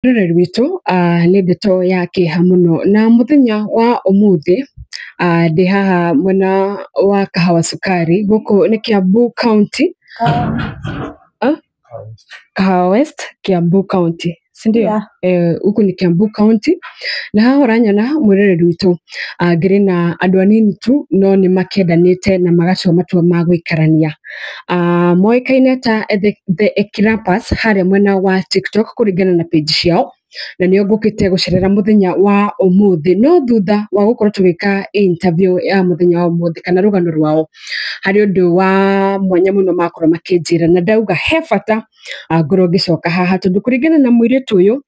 Rũrĩrĩ rwitũ nĩ ndeto ya kĩeha mũno na mũthenya wa ũmũthĩ ndĩ haha mwena wa Kahawa Sukari gũkũ nĩ Kiambu County. Ah? Kahawa West, Kiambu County, si ndio? Yeah. Huku ni Kiambu County na haha ũranyona mwĩroreri witũ ngĩrĩ na andũ anini tu no nĩ makĩendanĩte na magatua matua ma gũikarania. Moĩkaine ta The Ekirapas harĩa mwena wa TikTok kũringana na page ciao na nĩo ngũkĩte gũcerera mũthenya wa ũmũthĩ no thutha wa gũkorwo tũgĩka interview ya mũthenya wa ũmũthĩ kana rũgano rwao harĩ ũndũ wa mwanya mũno makorwo makĩnjĩra na ndauga he bata ngorwo ngĩcoka haha tondũ kũringana na mũirĩtu ũyũ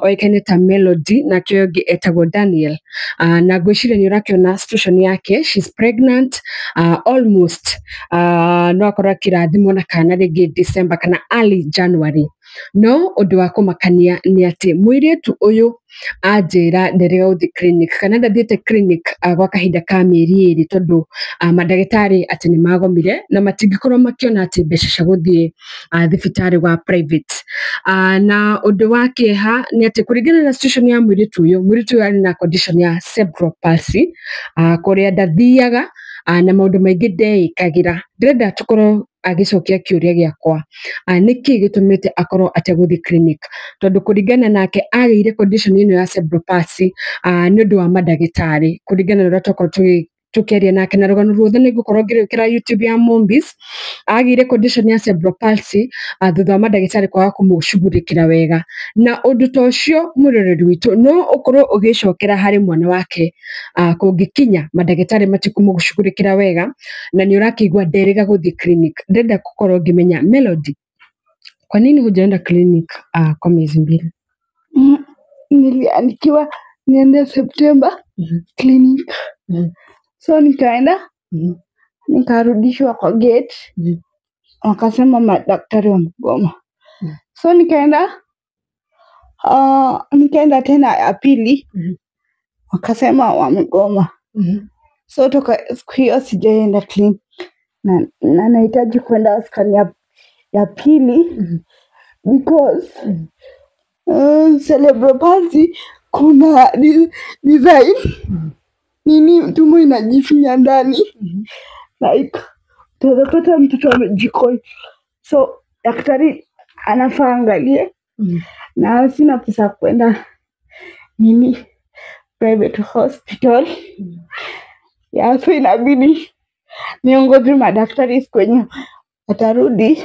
oĩkaine ta Melody nake ũyũ ũngĩ etagwo Daniel na ngwĩciria nĩ ũrakĩona situation yake, she's pregnant almost no akorwo akĩrathimwo na kana rĩngĩ December kana early January. No ũndũ wa kũmakania nĩ atĩ mũirĩtu ũyũ anjĩra nderĩga gũthiĩ clinic kana ndathiĩte clinic gwa kahinda ka mĩeri ĩrĩ tondũ mandagĩtarĩ atĩ nĩ magomire na matingĩkorwo makĩona atĩ mbeca cia gũthiĩ thibitarĩ wa private. Na ũndũ wa kĩeha nĩ atĩ kũringana na situation ya mũirĩtu ũyũ, mũirĩtu ũyũ arĩ na condition ya cerebral palsy kũrĩa ndathiaga na maũndũ maingĩ ndeĩkagĩra. Ndĩrenda tũkorwo agĩcokia kĩũria gĩakwa, nĩkĩ gĩtũmĩte akorwo ategũthiĩ clinic tondũ kũringana nake agĩire condition ĩno ya cerebral palsy nĩ ũndũ wa mandagĩtarĩ kũringana na ũrĩa twakorwo tũkĩaria nake na rũgano ruothe nĩ ngũkorwo ngĩrwĩkĩra YouTube ya Mombis. Agĩire condition ya cerebral palsy thutha wa mandagĩtarĩ kwaga kũmũcugurĩkĩra wega na ũndũ ta ũcio mwĩroreri witũ no ũkorwo ũgĩcokera harĩ mwana wake kũngĩkinya mandagĩtarĩ matikũmũcugurĩkĩra wega na nĩ ũrakĩigua nderĩga gũthiĩ clinic. Ndĩrenda gũkorwo ngĩmenya Melody, kwa nini hujaenda clinic kwa miezi mbili? Niliandikiwa niende Septemba clinic. So nikaenda, nikarudishwa kwa gate, wakasema madaktari wamegoma. So nikaenda, nikaenda tena ya pili, wakasema wamegoma. So toka siku hiyo sijaenda clinic na nahitaji kwenda scan ya pili because cerebral palsy kuna design nini tumbo inajifinya ndani, like utaweza pata mtoto amejikoi, so daktari anafaa angalie na sina pesa ya kwenda nini private hospital ya, so inabidi niongoze madaktari siku yenye watarudi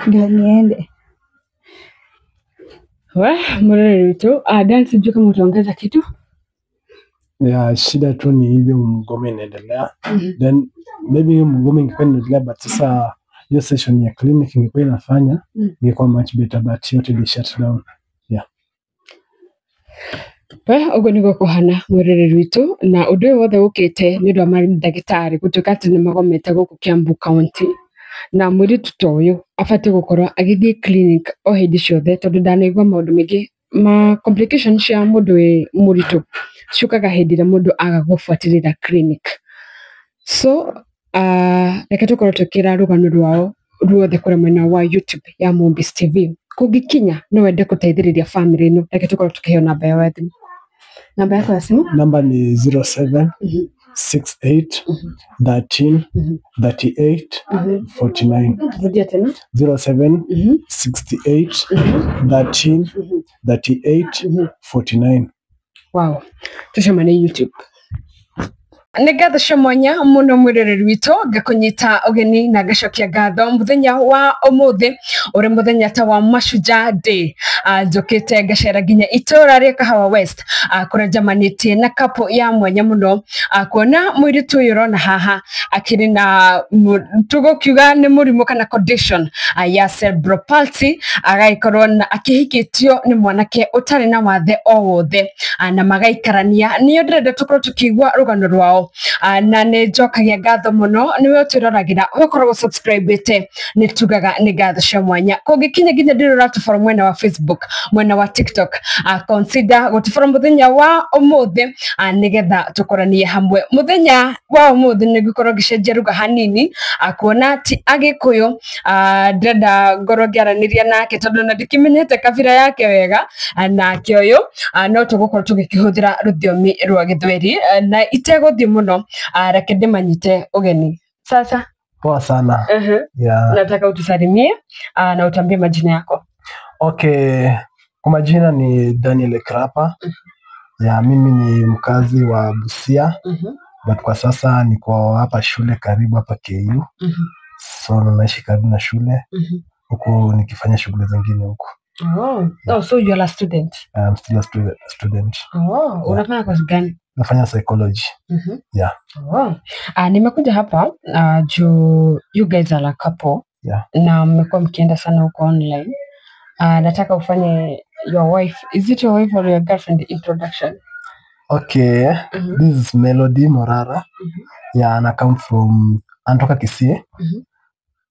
ndio niende. We, mwĩroreri witũ Dan, sijui kama utaongeza kitu. Yeah, shida tu ni hivyo mgomo inaendelea. Then maybe hiyo mgomo ingekuwa inaendelea but sasa hiyo session ya clinic ingekuwa inafanya ingekuwa much better but yote ili shut down. Yeah. We, ũguo nĩguo kũhana mwĩroreri witũ na ũndũ ũyũ wothe ũkĩte nĩ ũndũ wa mandagĩtarĩ gũtuĩka atĩ nĩ magomete gũkũ Kiambu County na mũirĩtu ta ũyũ abatiĩ gũkorwo agĩthiĩ clinic o hĩndĩ ciothe tondũ ndanaigua maũndũ maingĩ ma complication cia mũndũ wĩ mũritũ ciũkaga hĩndĩ ĩrĩa mũndũ aga gũbuatĩrĩra clinic. So reke tũkorwo tũkĩra rũgano rwao ruothe kũrĩa mwena wa YouTube ya Mombis TV. Kũngĩkinya no wende gũteithĩrĩria family ĩno, reke tũkorwo tũkĩheo namba yao ya thimũ. Namba yako ya simu? Namba ni 07 68 13 38 49. Rudia tena. 07 68 13 38 49. Wow. Tucemanie YouTube. Nĩ ngatho cia mwanya mũno mwĩroreri witũ ngakũnyita ũgeni na ngacokia ngatho mũthenya wa ũmũthĩ ũrĩ mũthenya ta wa Mashujaa Day. Njũkĩte ngacera nginya itũra rĩa Kahawa West kũrĩa njamanĩtie na couple ya mwanya mũno kuona mũirĩtu ũyũ ũrona haha akĩrĩ na tũgũkiuga nĩ mũrimũ kana condition ya cerebral palsy agagĩkorwo na akĩhikĩtio nĩ mwanake ũtarĩ na wathe o wothe na magaikarania. Nĩyo ndĩrenda tũkorwo tũkĩigua rũgano rwao na nĩ njokagia ngatho mũno nĩwe ũtwĩroragĩra ũgakorwo subscribe-ĩte nĩ tugaga nĩ ngatho cia mwanya kũngĩkinya nginya ndĩrĩ ũratũboro mwena wa Facebook. Facebook, mwena wa TikTok. Consider gũtũbora mũthenya wa ũmũthĩ nĩgetha tũkoranie hamwe. Mũthenya wa ũmũthĩ nĩngũkorwo ngĩcenjia ruga hanini, kuona ti Agĩkũyũ, ndĩrenda ngorwo ngĩaranĩria nake tondũ na ndikĩmenyete kabira yake wega, nake ũyũ, no tũgũkorwo tũgĩkĩhũthĩra rũthiomi rwa Gĩthweri, na itegũthiĩ mũno, reke ndĩmanyite ũgeni. Sasa Poa sana. Yeah. Nataka utusalimie na utambie majina yako. Okay, kwa majina ni Daniel Ekrapa. Yeah, mimi ni mkazi wa Busia, but kwa sasa niko hapa shule karibu hapa KU. So naishi karibu na shule huku nikifanya shughuli zingine huku. Oh. Oh, so you are a student. I'm still a student. Oh, unafanya kozi gani? Nafanya psychology. Yeah. Oh. Nimekuja hapa juu you guys are a couple. Yeah. Na mmekuwa mkienda sana huko online. Nataka ufanye your wife, is it your wife or your girlfriend introduction? Okay. This is Melody Morara. Yeah, ana come from anatoka Kisii.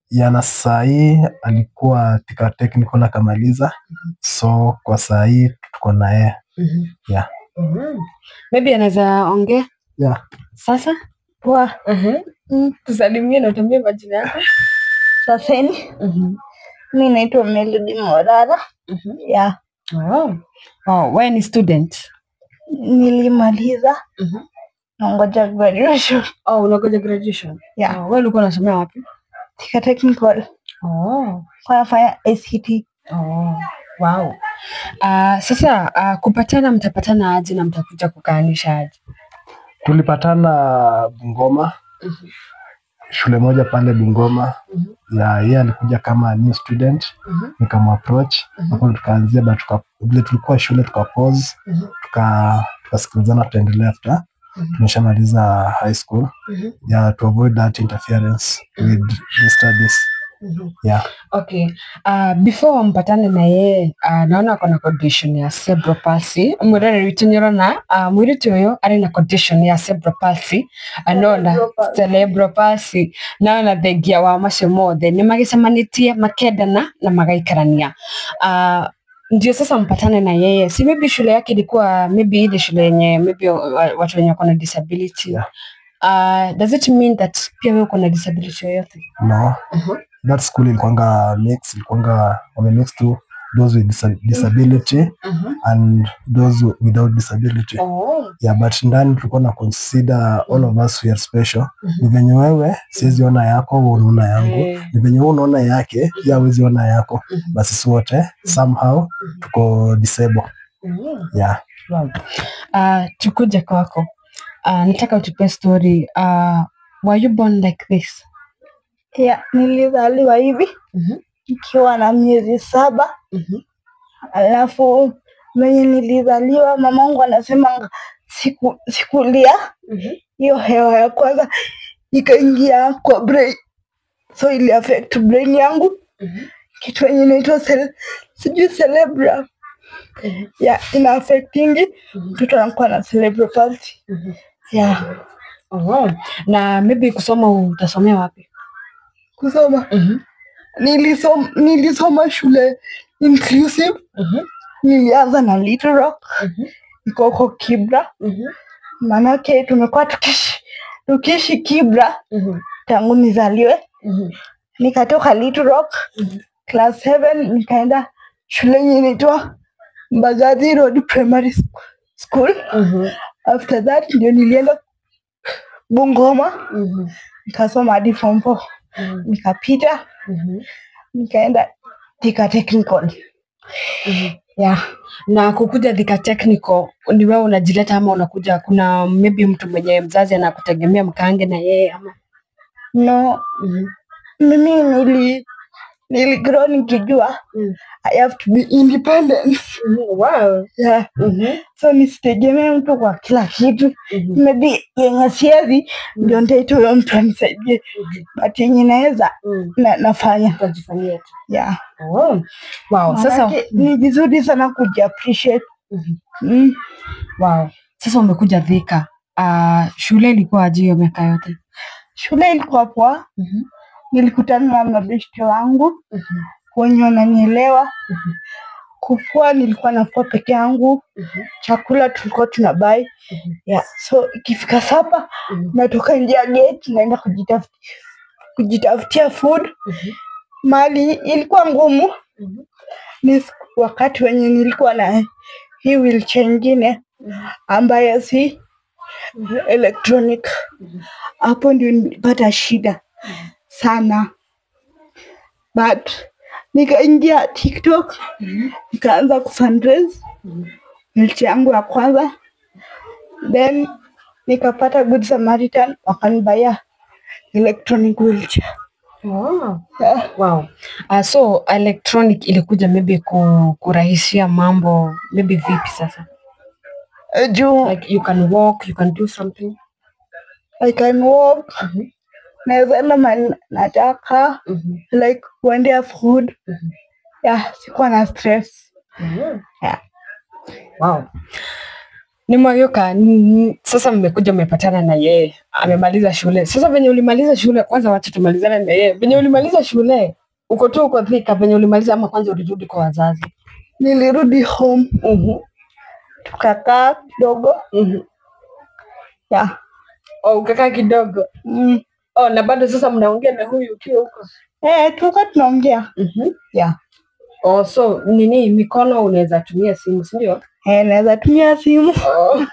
Yeah, na sahi alikuwa Thika Technical akamaliza. So kwa sahi tuko na yeye. Yeah. Maybe anaweza ongea. Yeah. Sasa? Poa. Tusalimie na utambie majina yako. Saseni. Mimi naitwa Melody Morara. Yeah. Oh. Oh, wewe ni student? Nilimaliza. Nangoja graduation. Oh, unangoja graduation? Yeah. Oh, wewe ulikuwa unasomea wapi? Thika Technical. Oh. Kwa nafanya ICT. Oh, wow. Sasa kupatana, mtapatana aje na mtakuja kukaanisha aje? Tulipatana Bungoma. Shule moja pale Bungoma. Ya yeye alikuja kama new student. Nikamapproach. Hapo tukaanzia, but vile tulikuwa shule tuka pause, tukasikilizana tutaendelea after tumeshamaliza high school. Yeah, to avoid that interference with the studies. Yeah. Okay. Before mpatane na yeye, naona kuna condition ya cerebral palsy. Mwirore witu nyorona, mwiritu uyu ari na condition ya cerebral palsy. Nona cerebral palsy. Naona thengia wa macio mothe ni magicemanitie makendana na magaikarania. Ndio sasa mpatane na yeye. Si maybe shule yake ilikuwa maybe ile shule yenye maybe watu wenye wako na disability. Yeah. Does it mean that pia wewe uko na disability yoyote? No. That school ilikuwanga mix, ilikuwanga wame mix to those with disability and those without disability. Oh. Yeah, but ndani tulikuwa na consider all of us we are special. Ni venye wewe siwezi ona yako, wewe unaona yangu. Ni venye wewe unaona yake, yeye hawezi ona yako. Basi sisi wote somehow tuko disabled. Yeah. Wow. Tukuja kwako. Nataka utupe story. Were you born like this? Yeah, nilizaliwa hivi nikiwa na miezi 7. Alafu mwenye nilizaliwa mamangu anasema sikulia. Hiyo hewa ya kwanza ikaingia kwa brain. So ili affect brain yangu. Kitu yenye inaitwa sijui cerebral. Yeah, ina affecting mtoto anakuwa na cerebral palsy. Yeah. Oh. Na maybe kusoma utasomea wapi? Kusoma. Nilisoma shule inclusive. Nilianza na Little Rock. Iko huko Kibra. Manake tumekuwa tukiishi Kibra tangu nizaliwe. Nikatoka Little Rock class 7 nikaenda shule yenye inaitwa Mbagathi Road Primary School. After that ndio nilienda Bungoma. Nikasoma hadi form 4. Nikapita. Nikaenda Thika Technical. Yeah. Na kukuja Thika Technical ni wewe unajileta ama unakuja kuna maybe mtu mwenye mzazi anakutegemea mkaange na yeye ama? No. Mimi niligrow nikijua I have to be independent. Wow. Yeah. So nisitegemee mtu kwa kila kitu. Maybe yenye siwezi ndio nitaita huyo mtu anisaidie. But yenye naweza nafanya. Utajifanyia tu. Yeah. Oh. Wow. Sasa ni vizuri sana kujiappreciate. Wow. Sasa umekuja Thika. Shule ilikuwa aje hiyo miaka yote? Shule ilikuwa poa. Nilikutana na mabeshte wangu wenye wananielewa. Kufua nilikuwa nafua peke yangu, chakula tulikuwa tunabuy. Yeah, so ikifika supper natoka nje ya gate naenda kujitafutia food. Mali ilikuwa ngumu ni wakati wenye nilikuwa na hii wheelchair ingine ambayo si electronic. Hapo ndio nilipata shida sana, but nikaingia TikTok, nikaanza kufundraise wheelchair yangu ya kwanza, then nikapata Good Samaritan wakanibuyia electronic wheelchair. Wow. Yeah. Wow. So electronic ilikuja maybe kurahisishia mambo maybe vipi sasa? Juu Like you can walk, you can do something. I can walk, naweza enda mahali nataka, like kuendea food. Yeah, sikuwa na stress. Yeah. Wow. Ni Mwagioka, sasa mmekuja mmepatana na yeye, amemaliza shule. Sasa venye ulimaliza shule, kwanza wacha tumalizane na yeye. Venye ulimaliza shule, uko tu uko Thika, venye ulimaliza ama kwanza ulirudi kwa wazazi? Nilirudi home, tukakaa kidogo. Yeah. Oh, ukakaa kidogo. Oh, na bado sasa mnaongea na huyu ukiwa huko? Eh, tulikuwa tunaongea. Yeah. Oh, so nini mikono unaweza tumia simu, si ndio? Eh, naweza tumia simu. Oh.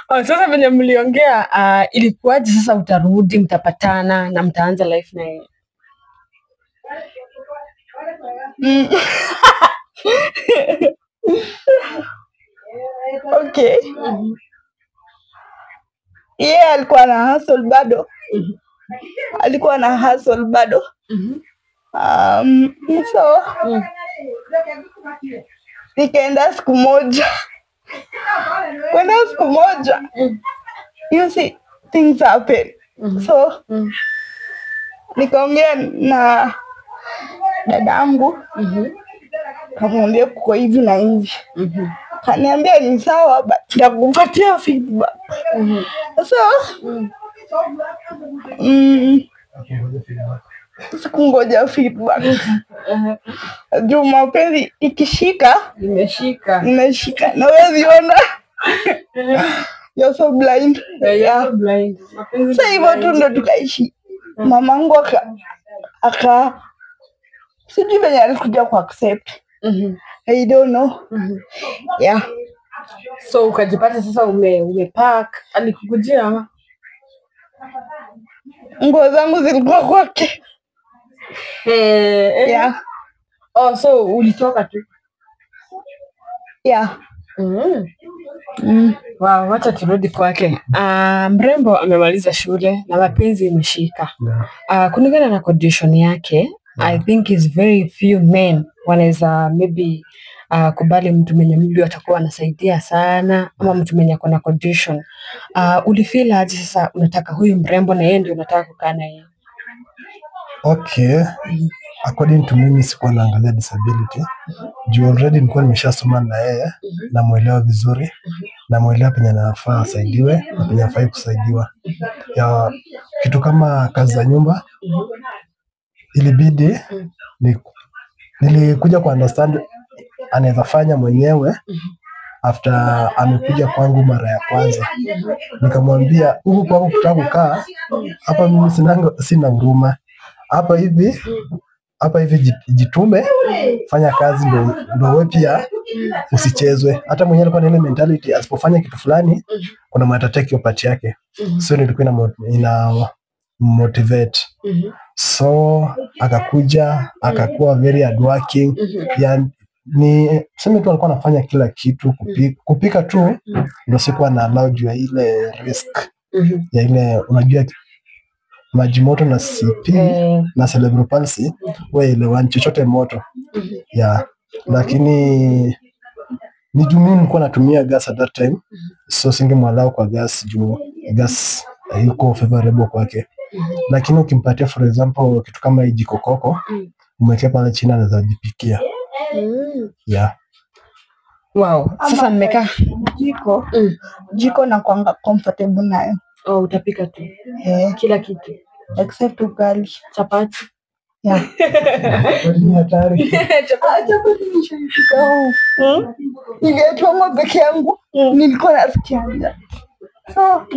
Oh, sasa venye mliongea ilikuwaje sasa utarudi, mtapatana na mtaanza life na yeye? Okay. Yeye alikuwa na hustle bado. Alikuwa na hustle bado. So nikaenda siku moja. Kwenda siku moja. You see, things happen. So nikaongea na dadangu, kamwambia kuko hivi na hivi. Kaniambia ni sawa, but nitakupatia feedback. So sikungoja feedback. Juu mapenzi ikishika, Imeshika. imeshika na huwezi ona. You're so blind. Yeah, Yeah. so blind. Mapenzi Sasa ni hivyo tu blind. ndo tukaishi. Mamangu aka sijui venye alikuja ku accept. I don't know. Yeah. So ukajipata sasa umepack, alikukujia ama? Nguo zangu zilikuwa kwake. Yeah. Oh, so ulitoka tu. Yeah. Wow, wacha turudi kwake. Mrembo amemaliza shule na mapenzi imeshika. Yeah. Kulingana na condition yake, I think is very few men wanaweza maybe kubali mtu mwenye maybe watakuwa wanasaidia sana ama mtu mwenye ako na condition. Ulifeel aje sasa unataka huyu mrembo na yeye ndio unataka kukaa na yeye? Okay. According to mimi sikuwa naangalia disability. Juu already nilikuwa nimeshasoma na yeye, namuelewa vizuri, namuelewa penye anafaa asaidiwe na penye hafai kusaidiwa. Ya kitu kama kazi za nyumba ilibidi nilikuja ku understand anaweza fanya mwenyewe after amekuja kwangu mara ya kwanza. Nikamwambia huku kwangu kutaka kukaa hapa, mimi sina huruma hapa hivi, hapa hivi jitume, fanya kazi ndo wewe pia usichezwe. Hata mwenyewe alikuwa na ile mentality asipofanya kitu fulani kuna mwenye atatake hiyo part yake. So nilikuwa ina motivate. So akakuja akakuwa very hardworking. Yani ni tuseme tu alikuwa anafanya kila kitu, kupika tu ndio sikuwa na allow juu ya ile risk ya ile, unajua maji moto na CP na cerebral palsy wewe elewani chochote moto. Yeah. Lakini ni juu mimi nilikuwa natumia gas at that time, so singemwallow kwa gas juu gas haiko favorable kwake. Lakini ukimpatia for example kitu kama hii jiko koko, umwekea pale chini anaweza jipikia. Yeah. Wow. Sasa mmekaa Jiko, jiko nakuanga comfortable nayo. Oh, utapika tu Eh, kila kitu, except ugali. Chapati. Yeah. Ni hatari. Chapati nishaipika home. Niliachwanga peke yangu, nilikuwa nasikia njaa. So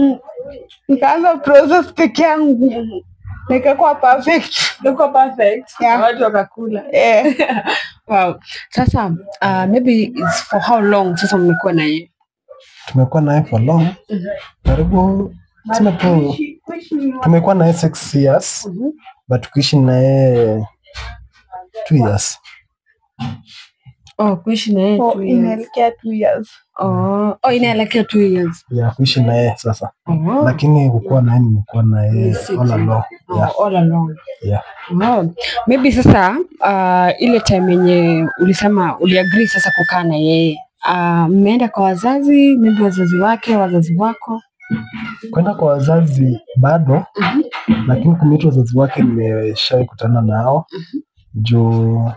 nikaanza process peke yangu. Nikakuwa perfect. Ilikuwa perfect. Yeah. Watu wakakula. Eh. Wow. Sasa maybe it's for how long sasa mmekuwa na yeye? Tumekuwa naye for long. Karibu tuseme tu tumekuwa naye 6 years but kuishi naye 2 years. Oh, kuishi na yeye Oh, 2 years. inaelekea 2 years. Oh, inaelekea 2 years. Yeah, kuishi naye sasa. Oh. Lakini kukuwa naye nimekuwa naye Ni six all along. Yeah. Oh, all along. Yeah. Oh. Maybe sasa ile time yenye ulisema uliagree sasa kukaa na yeye. Mmeenda kwa wazazi, maybe wazazi wake, wazazi wako. Kwenda kwa wazazi bado, lakini kumeet wazazi wake nimeshawahi kutana nao. Juu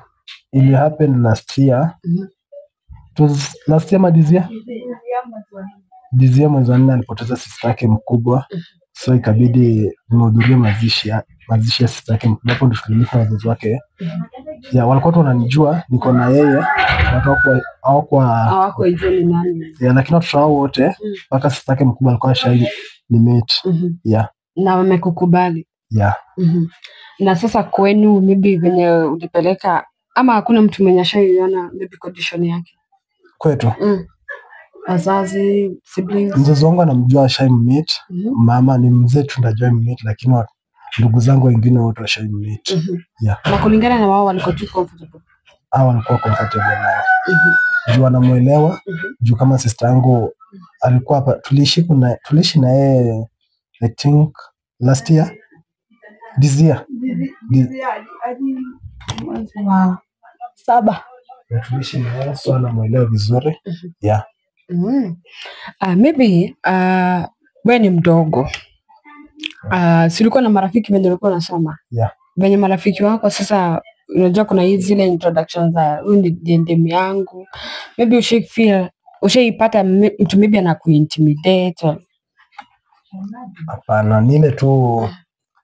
ili happen last year. It was last year ama this year? This year mwezi wa 4 alipoteza sister yake mkubwa. So ikabidi nimehudhuria mazishi ya sister yake mkubwa. Hapo ndo tulimeet na wazazi wake. Yeah, walikuwa tu wananijua niko na yeye, watu hawakuwa Hawakujua ni nani. Yeah, lakini watoto hao wote mpaka sister yake mkubwa alikuwa ashai ni meet. Yeah. Na wamekukubali. Yeah. Na sasa kwenu maybe venye ulipeleka ama hakuna mtu mwenye ashaiona maybe condition yake? Kwetu. Wazazi, siblings. Mzazi wangu anamjua, ashai meet. Mama ni mzee tu ndo hajai meet, lakini ndugu zangu wengine wote washai meet. Yeah. Na kulingana na wao walikuwa tu comfortable. Hao walikuwa comfortable naye. Juu anamuelewa, juu kama sister yangu alikuwa hapa, tuliishi na yeye I think last year, this year. Wow. 7. Yeah, tuliishi na yeye, so anamuelewa vizuri. Yeah. Maybe wewe ni mdogo. Si ulikuwa na marafiki wenye ulikuwa unasoma? Yeah. Wenye marafiki wako sasa, unajua kuna hizi zile introductions za huyu ni demu yangu. Maybe ushaipata mtu maybe anakuintimidate or Hapana, ni ile tu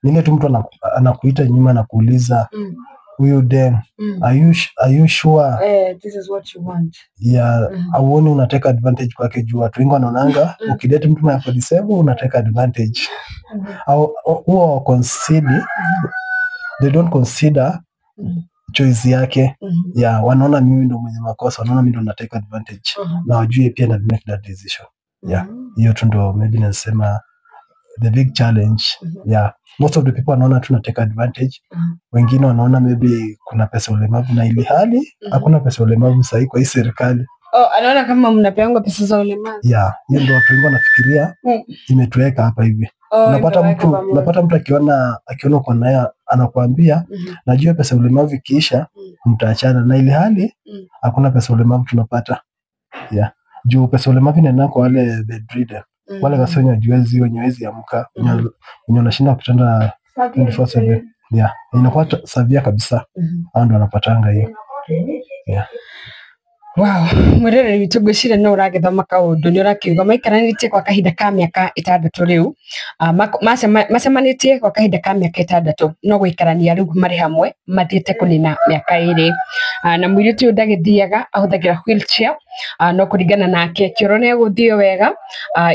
mtu anakuita nyuma na kuuliza huyu dem, are you sure? This is what you want. Yeah, auoni unateka advantage kwake juu watu wengi wanaonanga ukidate mtu mwenye ako disabled unateka advantage. Au huwa consider, they don't consider choice yake. Yeah, wanaona mimi ndo mwenye makosa, wanaona mimi ndo nateka advantage. Na wajue pia na make that decision. Yeah, hiyo tu ndo maybe nasema the big challenge. Yeah, most of the people wanaona tunateka advantage. Wengine wanaona maybe kuna pesa ulemavu, na ili hali hakuna pesa ulemavu sahi kwa hii serikali. Oh, anaona kama mnapeangwa pesa za ulemavu. Yeah, hiyo ndo watu wengi wanafikiria imetuweka hapa hivi. Oh, Unapata mtu akiona uko naye anakuambia najua pesa ulemavu ikiisha mtaachana, na ili hali hakuna pesa ulemavu tunapata. Yeah. Juu pesa ulemavu inaenda kwa wale bedridden. Wale wasio wenye hawezi amka, wenye wanashinda kitanda 24/7. Yeah, inakuwa savia kabisa. Hao ndio wanapatanga hiyo. Yeah. Wow, mwirere witũ ngwĩciria no ũragĩthoma kaũndũ nĩ ũrakiuga maikaranĩtie kwa kahinda ka mĩaka 6 rĩu. Macemanĩtie kwa kahinda ka mĩaka 6 no gũikarania rĩu marĩ hamwe mathiĩte kũnina mĩaka 2. Na mũirĩtu ũyũ ndagĩthiaga, ahũthagĩra wheelchair, no kũringana nake kĩoro nĩ egũthiĩ wega,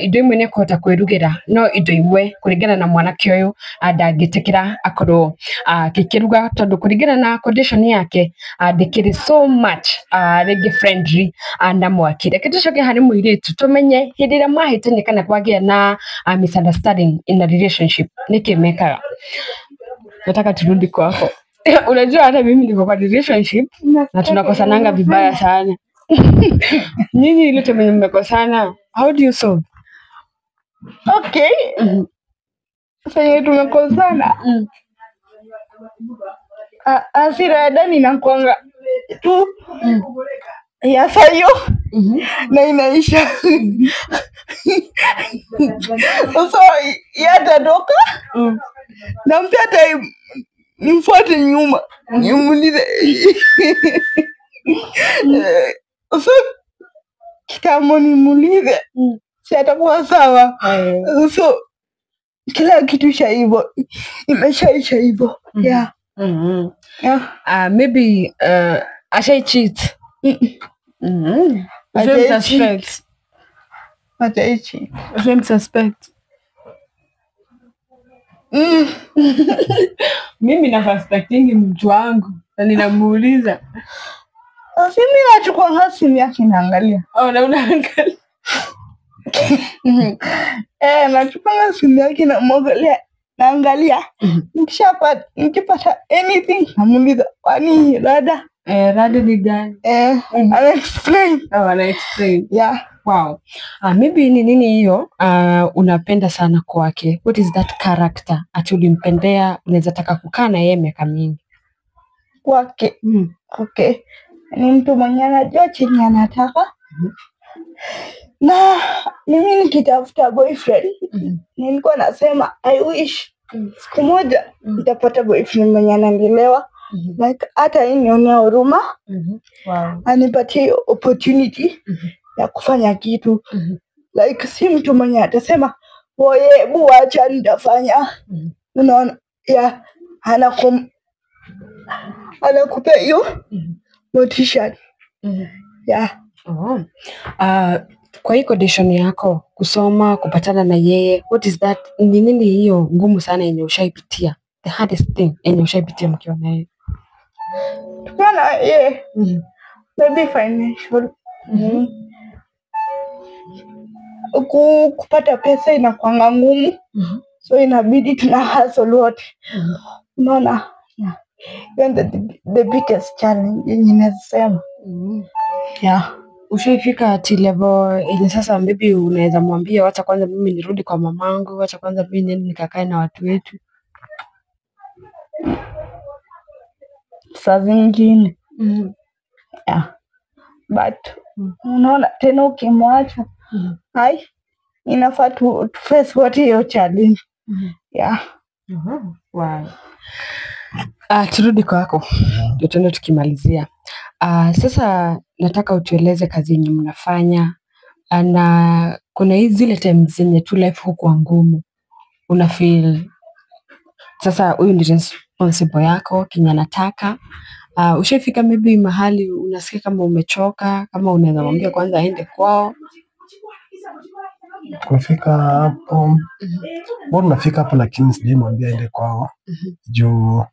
indo imwe nĩ ekũhota kwĩrugĩra, no indo imwe kũringana na mwanake ũyũ ndangĩtĩkĩra akorwo akĩruga tondũ kũringana na condition yake ndĩkĩrĩ so much rĩngĩ friendly na mwaki. Reke tũcoke harĩ mũirĩtu tũmenye hĩndĩ ĩrĩa mahĩtania kana kwagĩa na misunderstanding in a relationship nĩkĩ mekaga. Nataka turudi kwako. Unajua hata mimi niko kwa relationship na tunakosananga vibaya sana. Nyinyi ile time mmekosana, how do you solve? Okay. Sasa tumekosana. Hasira ya ndani inakuanga tu ya sayo na inaisha. So yatatoka nampea time nimfuate nyuma nimuulize. So kitambo nimuulize si atakuwa sawa. So kila kitu cha hivyo imeshaisha hivyo. Yeah. Yeah. Maybe ashai cheat. Hajai cheat. Hajai cheat. Suspect. Mimi na suspecting mtu wangu na ninamuuliza. Mimi nachukua simu yake naangalia. Oh, na unaangalia. Nachukua simu yake na mwangalia, naangalia. Nikipata anything namuuliza, kwani rada? Rada ni gani? Ana explain. Oh, ana explain. Yeah. Wow. Maybe ni nini hiyo unapenda sana kwake? What is that character ati ulimpendea, unaweza taka kukaa na yeye miaka mingi? Kwake. Okay. Ni mtu mwenye anajua chenye anataka. Na mimi nikitafuta boyfriend, nilikuwa nasema I wish siku moja nitapata boyfriend mwenye ananielewa. Like hata nionea huruma. Wow. Anipatie opportunity ya kufanya kitu. Like si mtu mwenye atasema oye hebu acha nitafanya. Unaona? Yeah, anakupea hiyo motisha. Yeah. Oh. Kwa hii condition yako kusoma, kupatana na yeye, what is that? Ni nini hiyo ngumu sana yenye ushaipitia? The hardest thing yenye ushaipitia mkiwa na yeye? Tukiwa na yeye, maybe financial. Kupata pesa inakuanga ngumu. So inabidi tuna hustle wote. Unaona? Yeah. Hiyo ndio the biggest challenge yenye nasema. Yeah. Ushaifika ati level yenye sasa maybe unaweza mwambia wacha kwanza mimi nirudi kwa mamangu, wacha kwanza mimi niende nikakae na watu wetu? Saa zingine. Yeah. But unaona tena ukimwacha, hai inafaa tu face wote hiyo challenge. Yeah. Wow. Turudi kwako. Ndio tuende tukimalizia. Sasa nataka utueleze kazi yenye mnafanya, na kuna hizi zile times zenye tu life hukuwa ngumu, una feel sasa huyu ndi responsible yako kenye anataka. Ushaifika maybe mahali unasikia kama umechoka, kama unaweza mwambia kwanza aende kwao? Kufika hapo, mbona unafika hapo, lakini sijai mwambia aende kwao. Juu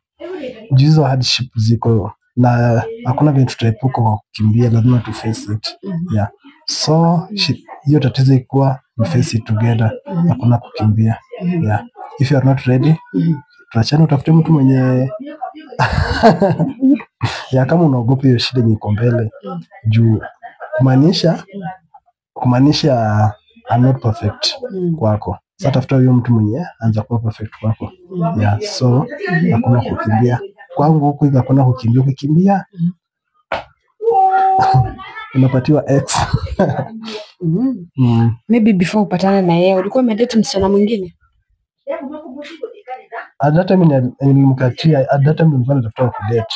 hizo hardship ziko na hakuna vile tutaepuka kwa kukimbia, lazima tu face it. Yeah. So hiyo tatizo ikuwa we face it together, hakuna kukimbia. Yeah. If you are not ready, tuachane, utafute mtu mwenye ya kama unaogopa hiyo shida yenye iko mbele, juu kumaanisha I'm not perfect kwako. Sasa tafuta huyo mtu mwenye anza kuwa perfect kwako. Yeah, so hakuna kukimbia. Kwangu huku hivi hakuna kukimbia. Ukikimbia unapatiwa X. Maybe before upatane na yeye ulikuwa umedate msichana mwingine? At that time nilimkatia, at that time nilikuwa natafuta kudate.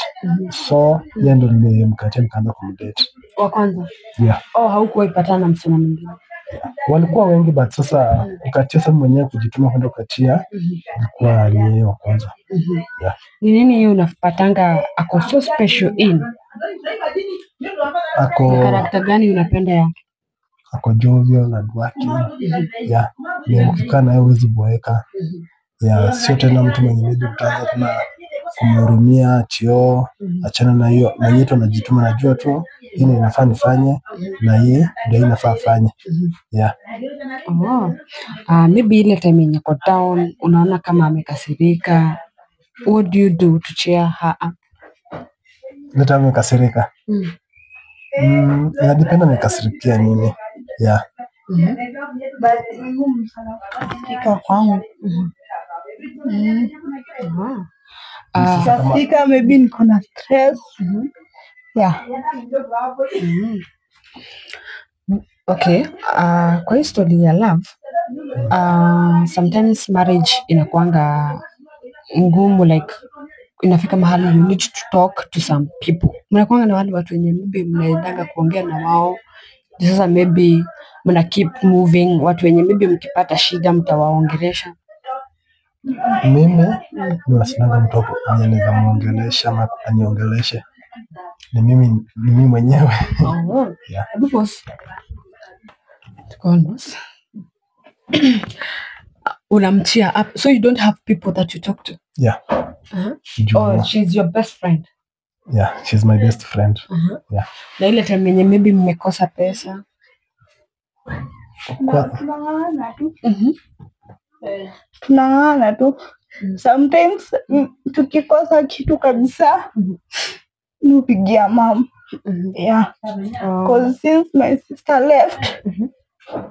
So yeye ndo nilimkatia nikaanza kumdate. Wa kwanza? Yeah. Oh, haukuwahi patana na msichana mwingine? Walikuwa wengi but sasa kukatia, sasa mwenyewe kujituma kwenda kukatia ilikuwa ni yeye wa kwanza. Yeah. Ni nini hiyo unapatanga ako so special in? Ako Ni character gani unapenda yake? Ako jovial na hardworking. Yeah. Ni ukikaa naye huwezi boeka. Yeah, sio tena mtu mwenye maybe utaanza tena kumhurumia chio, achana na hiyo, mwenyewe tu anajituma, najua tu hii ndio inafaa nifanye na hii ndio inafaa afanye. Yeah. Oh. Maybe ile time yenye ako down, unaona kama amekasirika, what do you do to cheer her up? Ile time amekasirika. Inadepend amekasirikia nini. Yeah. But ni ngumu sana kukasirika kwangu. Kukasirika maybe niko na stress. Yeah. Okay. Kwa hii story ya love, sometimes marriage inakuanga ngumu, like inafika mahali you need to talk to some people. Mnakuanga na wale watu wenye maybe mnaendanga kuongea na wao. Sasa maybe mna keep moving, watu wenye maybe mkipata shida mtawaongelesha. Mimi ni sinanga mtu mwenye anaweza muongelesha ama aniongeleshe. Ni mimi mwenyewe. Oh. Yeah. Because tuko almost. Unamcheer up. So you don't have people that you talk to? Yeah. Uh-huh. Juu, Oh, she's your best friend. yeah, she's my best friend. Uh-huh. Yeah. Na ile time yenye maybe mmekosa pesa. Tunang'ang'ana tu. Mhm. Tunang'ang'ana tu. Mm. Sometimes tukikosa kitu kabisa nupigia mom. Mhm. Yeah. Oh. Cause since my sister left, Mhm.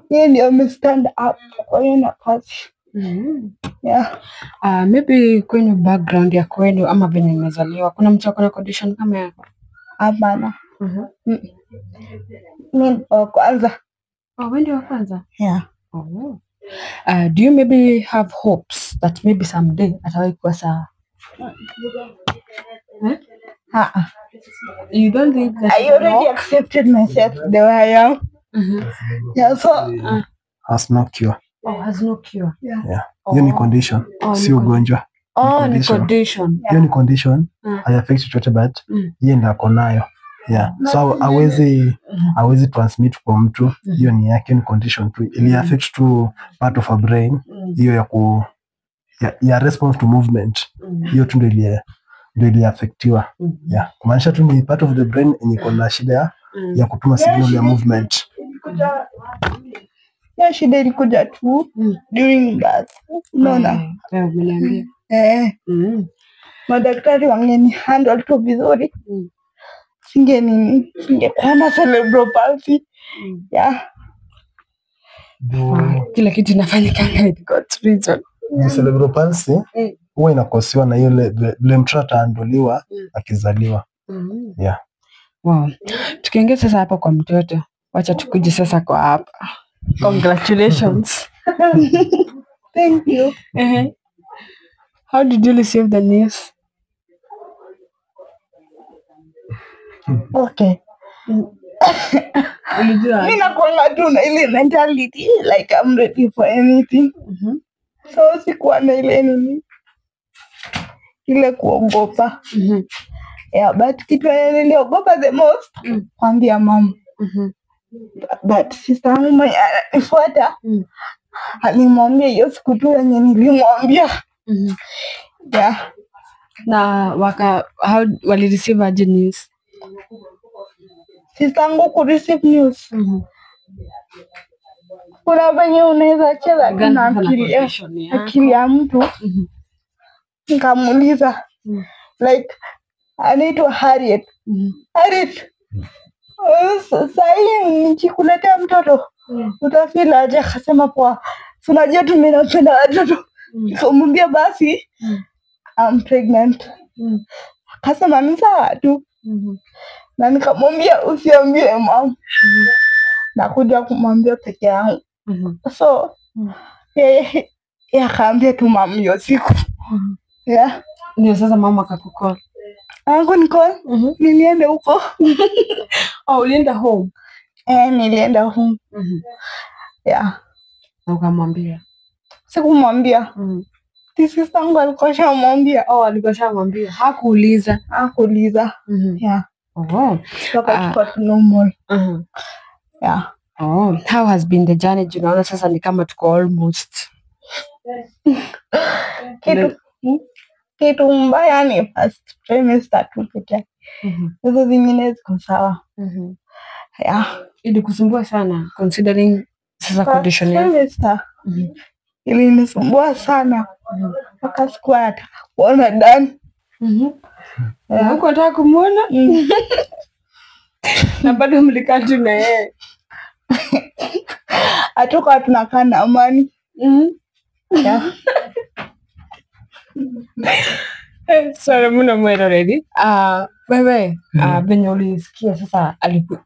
yeye ndio amestand up kwa hiyo nafasi. Mhm. Yeah. Maybe kwenye background ya kwenu ama venye mmezaliwa kuna mtu ako na condition kama yako? Hapana. Mhm. Mi wa kwanza. Oh, wewe ndio wa kwanza? Yeah. Oh. Do you maybe have hopes that maybe someday atawahi kuwa sawa? Eh? Uh-uh. You don't think that I already accepted myself the way I am. Mhm. Yeah, so Has no cure. Oh, has no cure. yeah. Yeah. Hiyo ni condition, Oh, si ugonjwa. Oh, ni condition. condition. Hiyo ni condition, Mm. haiaffect chochote but Mm. yeye ndo ako nayo. Yeah. So hawezi Mhm. hawezi transmit kwa mtu. Hiyo ni yake, ni condition tu. Ili affect tu part of a brain Mm. hiyo ya ku ya response to movement. Mm. Hiyo tu ndio iliaffectiwa. Mm. Yeah. Kumaanisha tu ni part of the brain yenye iko na shida Mm. ya kutuma signal ya movement. Hiyo shida ilikuja tu Mm. during birth. Unaona? Eh, umeniambia. Eh, Mm. madaktari wangeni handle tu vizuri. Mm. Singe nini, singekuwa na cerebral palsy. Mm. Yeah. Ah, kila kitu inafanyikanga with God's reason. Juu cerebral palsy Mm. huwa inakosiwa na ile vile mtoto ataanduliwa Mm. akizaliwa. Mm. Yeah. Wow. Tukiingia sasa hapo kwa mtoto, wacha tukuje sasa kwa hapa. Congratulations. Thank you. Eh. How did you receive the news? Okay. Ulijua? Mi nakuanga tu na ile mentality like I'm ready for anything. Mhm. So sikuwa na ile nini ile kuogopa. Mhm. Yeah, but kitu yenye niliogopa the most Mm. kuambia mama. Mhm. But sister yangu mwenye ananifuata Mm. alimwambia hiyo siku tu yenye nilimwambia. Mhm. Yeah. Na waka how wali receive aje news? Sister yangu ku receive news. Mhm. Kuna venye unaweza cheza tu na Kulingana na akili ya condition yako. akili ya mtu. Mhm. Nikamuuliza Mm. like anaitwa Harriet. Mhm. Harriet, sahii nikikuletea mtoto Mm. utafeel aje? Akasema poa, si unajua tu mimi napenda watoto. Mm. Nikamwambia basi Mm. I'm pregnant. Mm. Akasema ni sawa tu, Mhm. na nikamwambia usiambie mama, nakuja kumwambia peke yangu. Mhm. So Mm. yeye akaambia tu mama hiyo siku. Mhm. Yeah. Ndio sasa mama akakucall. Angu niko Mhm. nilienda huko. Oh, ulienda home. Eh, nilienda home. Mhm. Yeah. Na ukamwambia. Sikumwambia. Mhm. Sister yangu alikuwa ashamwambia. Oh, alikuwa ashamwambia. Hakuuliza. Hakuuliza. Mhm. Yeah. Oh. Tukachukua tu normal. Mhm. Yeah. Oh, how has been the journey? Juu naona sasa ni kama tuko almost. Kitu mbaya ni first trimester tu peke yake. Mhm. Hizo zingine ziko sawa. Mhm. Yeah. Ilikusumbua sana considering sasa First condition yako. trimester Mhm. ilinisumbua sana Mhm. mpaka sikuwa nataka kuona Dan. Mhm. Yeah. Huko nataka kumuona Mm. na bado mlikaa tu na yeye. Hatukuwa tunakaa na amani. Mhm. Yeah. Sorry, muna mwera already. Wewe venye ulisikia sasa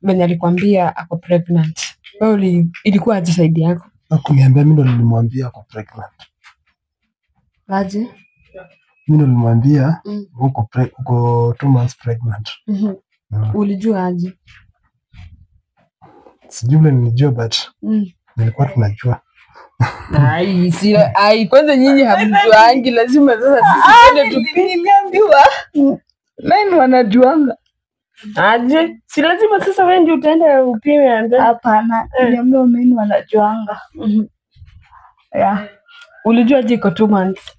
venye alikwambia ako pregnant. Wewe ilikuwa aje side yako? Hakuniambia, mimi ndo nilimwambia ako pregnant. Aje? Mimi ndo nilimwambia Mm. uko 2 months pregnant. Mhm. Mm. Ulijua aje? Sijui vile nilijua but Mm. nilikuwa tunajua. Ai, si ai, kwanza nyinyi hamjuangi, lazima sasa sisi twende tupime. Niliambiwa men wanajuanga. Aje? Si lazima sasa wewe ndio utaenda upime and then. Hapana, niliambiwa men wanajuanga. Yeah. Ulijua je iko 2 months?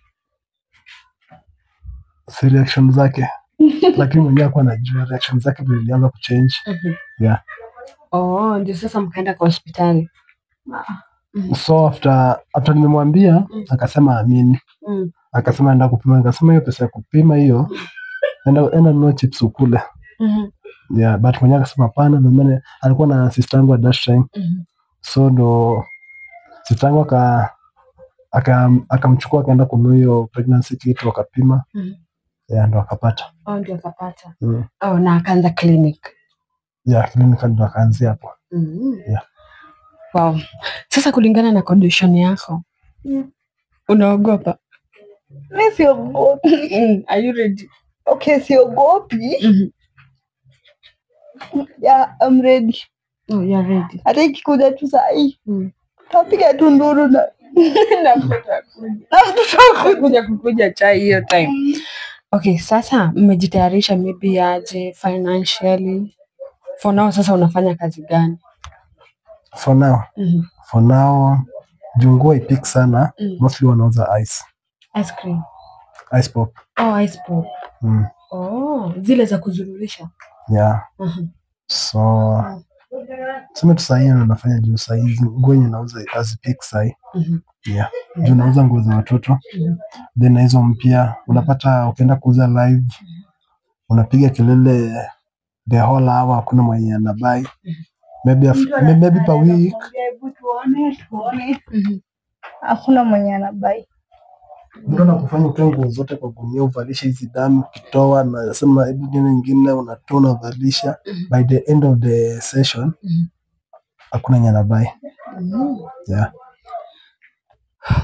Si reaction zake, lakini mwenyewe hakuwa anajua reaction zake vile ilianza kuchange. Yeah. Oh, ndio sasa mkaenda kwa hospitali. So after nimemwambia, akasema amini. Akasema enda kupima, nikasema hiyo pesa ya kupima hiyo, enda nunua chips ukule. Yeah, but mwenyewe akasema hapana, ndio maana alikuwa na sister yangu at that time. So ndo sister yangu akamchukua akaenda kununua hiyo pregnancy kit, wakapima. Yeah, ndo akapata. Oh, ndio akapata. Oh, na akaanza clinic. Yeah, clinic ndo akaanzia hapo. Yeah. Wow. Sasa kulingana na condition yako, unaogopa? Mi siogopi. Are you ready? Okay, siogopi. Yeah, I'm ready. Oh, you are ready. Hata ikikuja tu sahi, tapiga tu nduru na Na mtoto akuja. na mtoto akuja. Kuja kukuja chai hiyo time. Okay, sasa mmejitayarisha maybe aje financially? For now sasa unafanya kazi gani? For now, for now juu nguo haipiki sana, mostly wanauza ice. Ice cream. Ice pop. Oh, ice pop. Oh, zile za kuzururisha. Yeah. So tuseme tu sahii ndo nafanya juu sahii nguo yenye nauza hazipiki sahii. Yeah. Juu nauza nguo za watoto. Then na hizo mpya unapata ukienda kuuza live, unapiga kelele the whole hour, hakuna mwenye anabuy. Maybe per week. Hebu tuone, tuone. Hakuna mwenye anabuy. Mtu anakufanya utoe nguo zote kwa gunia, uvalishe hizi damu, ukitoa nasema hebu nione nyingine, unatoa unavalisha. By the end of the session, hakuna mwenye anabuy. Yeah.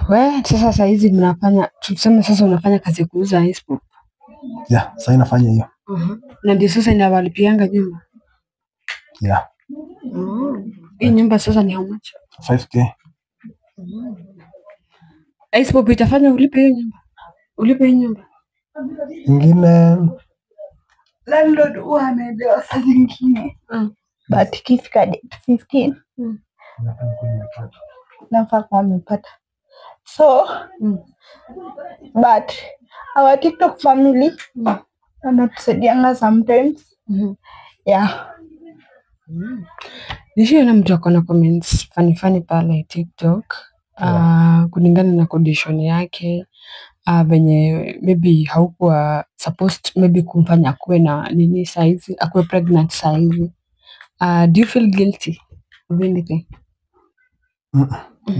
We, sasa saa hizi mnafanya, tuseme sasa unafanya kazi ya kuuza ice pop. Yeah, sasa nafanya hiyo. Na ndio sasa inawalipianga nyumba. Yeah. Hii nyumba sasa ni how much? 5K. Ice pop itafanya ulipe hiyo nyumba? Ulipe hiyo nyumba? Ingine Landlord huwa anaelewa saa zingine. But ikifika date 15, nafaa kuwa amepata. So, but our TikTok family wanatusaidianga sometimes. Yeah. Nishaona mtu ako na comments funny funny pale TikTok. Kulingana na condition yake, venye maybe haukuwa supposed maybe kumfanya akuwe na nini saizi, akuwe pregnant saizi. Do you feel guilty of anything?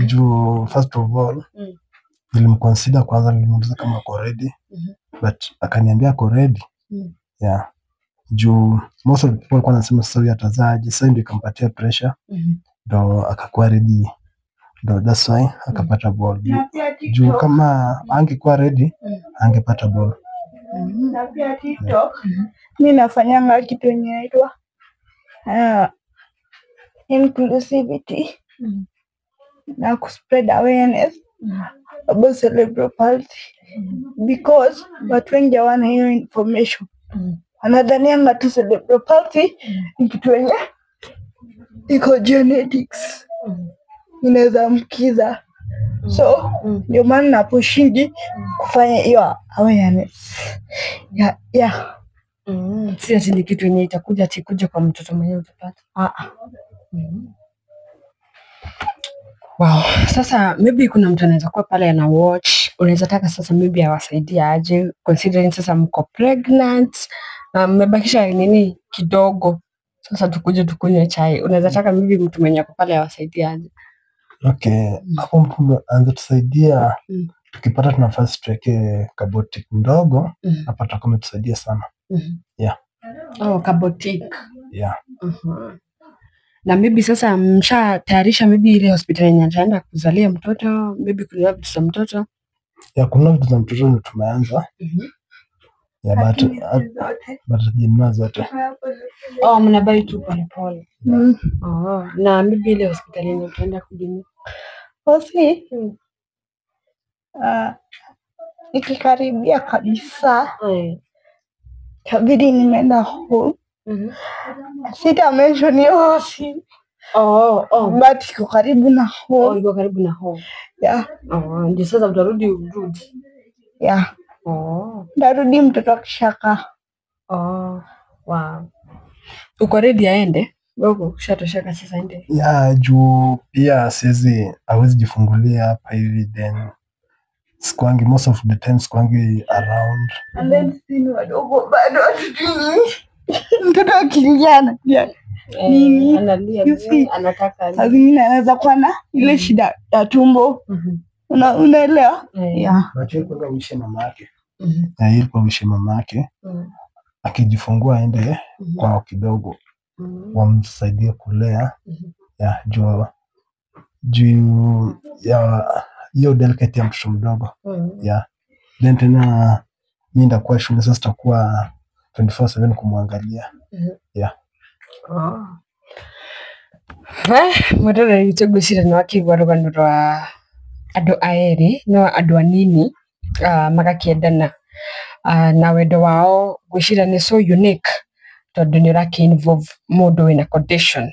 Juu first of all, nilimconsider kwanza, nilimuuliza kama ako ready, but akaniambia ako ready. Yeah. Juu most of the people walikuwa wanasema sasa huyu atazaaje, sasa ndio ikampatia pressure, ndo akakuwa ready, ndo that's why akapata ball. Na pia Juu TikTok, kama angekuwa ready, angepata ball. Na pia TikTok, mi nafanyanga kitu yenye inaitwa inclusivity na kuspread awareness about cerebral palsy, because watu wengi hawana hiyo information. Wanadhanianga tu cerebral palsy ni kitu yenye iko genetics, inaweza ambukiza. So ndio maana napushingi kufanya hiyo awareness. Yeah. Si ati ni kitu yenye itakuja ati kuja kwa mtoto mwenyewe utapata. Ah, ah. Wow. Sasa maybe kuna mtu anaweza kuwa pale ana watch, unaweza taka sasa maybe awasaidie aje considering sasa mko pregnant na mmebakisha nini kidogo. Sasa tukuje tukunywe chai. Unaweza taka maybe mtu mwenye ako pale awasaidie aje? Okay, hapo mtu anaweza tusaidia tukipata tu nafasi tuweke kaboutique ndogo, hapa tutakuwa umetusaidia sana. Yeah. Oh, kaboutique. Yeah. Na maybe sasa mshatayarisha maybe ile hospitali yenye ataenda kuzalia mtoto, maybe kununua vitu za mtoto. Ya kununua vitu za mtoto ndio tumeanza. Yeah, but Lakini si zote. but hatujanunua zote. Oh, mnabuy tu pole pole. Oh, na maybe ile hospitali yenye utaenda kujini. Hosi nikikaribia kabisa kabidi nimeenda home. Sita mention hiyo hosi. But iko karibu na home. Iko karibu na home. Yeah. Ndio sasa utarudi urudi. Yeah. Ndarudi mtoto akishaka. Wow. Uko ready aende? Wewe ushatosheka sasa ende. Yeah, juu pia siwezi hawezi jifungulia hapa hivi, then sikuangi most of the time sikuangi around. And then sisi ni wadogo bado hatujui. Mtoto akiingia analia. Nini? Analia, You see? anataka Saa zingine anaweza kuwa na ile shida ya tumbo. Unaelewa? Yeah. But yeye kwanza uishe mama yake. Yeah, yeye kwa uishe mama yake. Akijifungua aende kwao kidogo. Wamsaidie kulea. Yeah, juu ya hiyo delicate ya mtoto mdogo. Yeah. Then tena mimi ndakuwa shule sasa, sitakuwa 24/7 kumwangalia. Yeah. Mwiroreri witũ ngwĩciria nĩ wakĩigua rũgano rwa andũ aya erĩ, no andũ anini magakĩendana, na wendo wao ngwĩciria nĩ so unique tondũ nĩ ũrakĩ involve mũndũ wĩna condition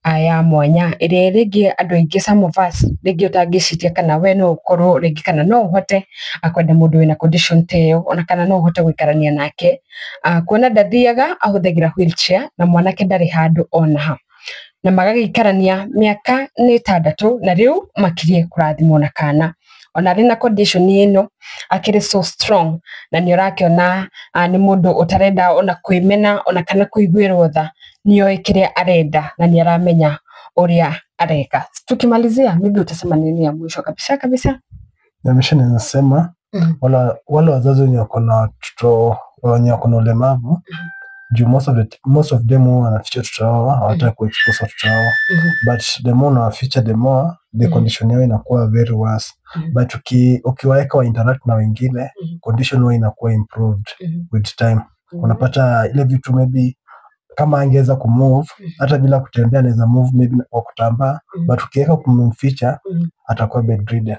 ya mwanya ĩrĩa rĩngĩ andũ aingĩ, some of us, rĩngĩ ũtangĩciria kana we no ũkorwo rĩngĩ kana no ũhote kwenda mũndũ wĩna condition ta ĩyo, ona kana no ũhote gũikarania nake. Kuona ndathiaga, ahũthagĩra wheelchair na mwanake ndarĩ handũ ona ha, na magagĩikarania mĩaka nĩ 6 na rĩu makirie kũrathimwo na kana. Ona arĩ na condition ĩno akĩrĩ so strong, na nĩ ũrakĩona nĩ mũndũ ũtarenda ona kwĩmena ona kana kũiguĩrwo tha, nĩoĩ kĩrĩa arenda na nĩ aramenya ũrĩa areka. Tukimalizia, maybe utasema nini ya mwisho kabisa kabisa? Ya mwisho naweza sema wale wazazi wenye wako na watoto wenye wako na ulemavu, juu most of them huwa wanaficha watoto wao, hawataki kuexpose watoto wao. But the more unawaficha, the more the condition yao inakuwa very worse. But ukiwaeka wa interact na wengine, condition huwa inakuwa improved with time. Unapata ile vitu maybe kama angeweza kumove hata bila kutembea, anaweza move maybe kwa kutambaa, but ukiweka kumficha atakuwa bedridden.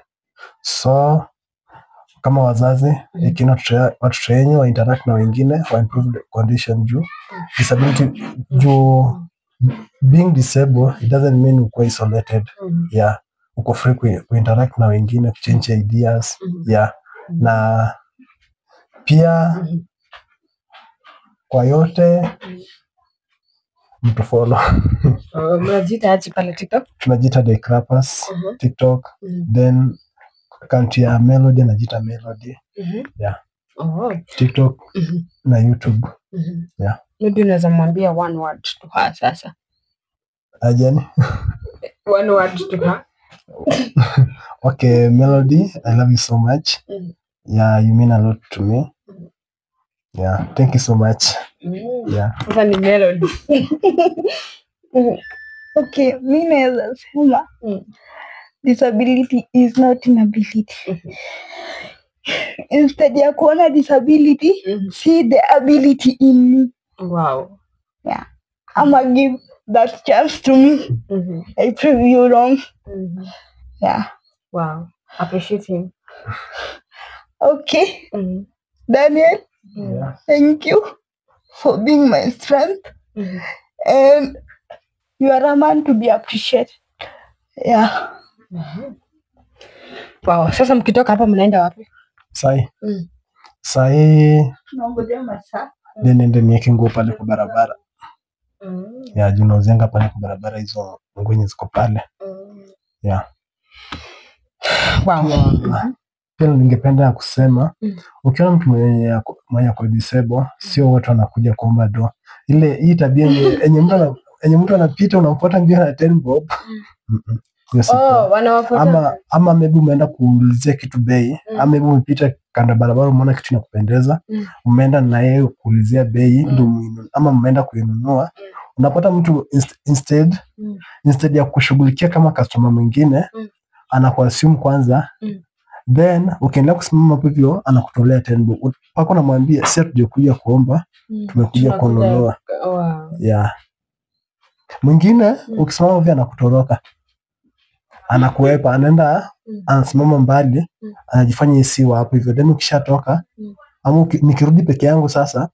So kama wazazi, ikiona watoto wenyu wa interact na wengine, wa improve the condition, juu disability, juu being disabled it doesn't mean uko isolated. Yeah, uko free ku interact na wengine, kuchange ideas. Yeah, na pia kwa yote mtu follow. Mnajiita aje pale TikTok? Tunajiita The Clappers, TikTok. Then account ya Melody anajiita Melody. Yeah. TikTok na YouTube. Yeah. Maybe unaweza mwambia one word to her sasa. Ajani? One word to her. Okay, Melody, I love you so much. Yeah, you mean a lot to me. Yeah, thank you so much. Yeah. Sasa ni Melody. Okay, mi naweza sema disability is not inability. Instead ya kuona disability, see the ability in me. Wow. Yeah. I'ma give that chance to me. I prove you wrong. Yeah. Wow. Appreciate him. Okay. Daniel, thank you for being my strength. And you are a man to be appreciated. Yeah. Wow. Sasa mkitoka hapa mnaenda wapi? Sai. Sai. Naongojea masaa. Then niende niweke nguo pale kwa barabara. Yeah, juu nauzianga pale kwa barabara hizo nguo yenye ziko pale. Yeah. Wow. Pia ningependa kusema ukiona mtu mwenye ako disabled, sio wote wanakuja kuomba do. Ile hii tabia yenye mtu anapita unamfuata mbio na 10 bob. Hiyo si poa. Wanawafuata. Ama maybe umeenda kuulizia kitu bei, ama maybe umepita kando ya barabara umeona kitu inakupendeza, umeenda na yeye kuulizia bei ndio ama umeenda kuinunua. Unapata mtu instead ya kushughulikia kama customer mwingine, anakuassume kwanza. Then ukiendelea kusimama hapo hivyo anakutolea 10 bob. Pako unamwambia si hatujakuja kuomba, tumekuja kununua. Wow. Yeah. Mwingine ukisimama hivi anakutoroka. Anakuepa, anaenda anasimama mbali, anajifanya isiwa hapo hivyo. Then ukishatoka ama nikirudi peke yangu sasa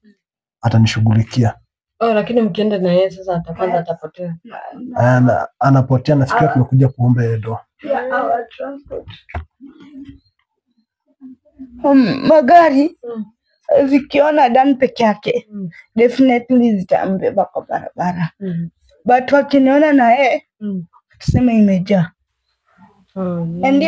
atanishughulikia. Oh, lakini mkienda na yeye sasa atakwanza atapotea. Anapotea, nafikiria tumekuja kuomba ile do. Yeah, our transport. Magari zikiona Dan peke yake definitely zitambeba kwa barabara, but wakiniona na yeye tuseme imejaa. Oh, And